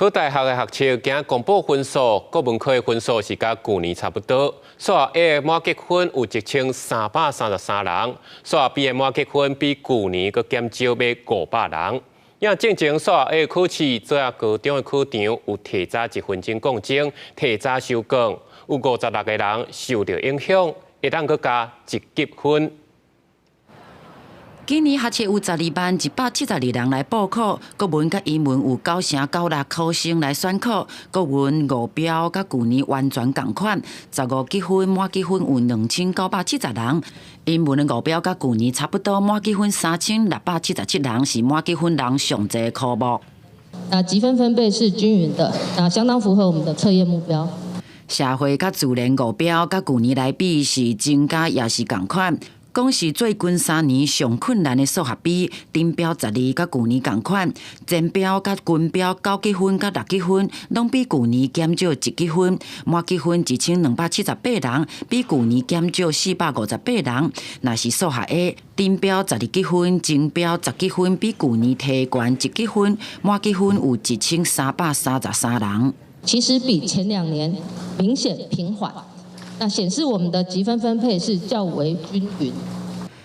考大學的學測今公布分數，國文科的分數是佮舊年差不多。數學 A 的滿級分有1333人，數學 B 的滿級分比舊年閣減少欲500人。也進前數學 A 考試，左營高中的考場有提早一分鐘降鐘，提早收卷，有56個人受著影響，會當閣加一級分。今年學測有120,172人來報考，國文佮英文有9成96考生來選考，國文五標佮舊年完全仝款，15級分滿級分有2970人，英文的五標佮舊年差不多，滿級分3677人，是滿級分人上濟的科目。那級分分配是均勻的，那相當符合我們的測驗目標。社會佮自然五標佮舊年來比是增加，抑是仝款。講是最近3年上困難的數學 B，頂標12佮舊年仝款，前標佮均標9級分佮6級分，攏比舊年減少1級分，滿級分1278人，比舊年減少458人。若是數學 A，頂標12級分，前標10級分，比舊年提懸1級分，滿級分有1333人。其實比前2年明顯平緩。那顯示我們的級分分配是較為均勻。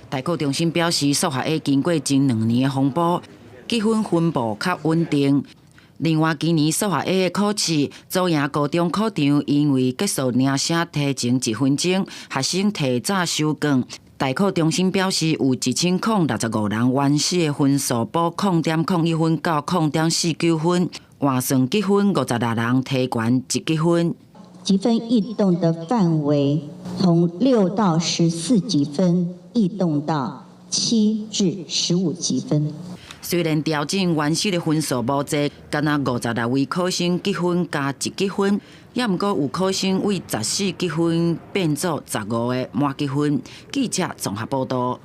大考中心表示，數學 A 經過前2年的風波，級分分佈較穩定。另外，今年數學 A 的考試，左營高中考場因為結束鈴聲提前一分鐘，學生提早收卷。大考中心表示，有1065人原始的分數補0.01分到0.49分，換算級分56人提懸1級分。級分異動的範圍從6到14級分異動到7至15級分。雖然調整原始的分數無濟，干焦56位考生級分加1級分，也毋過有考生為14級分變做15個滿級分。記者綜合報道。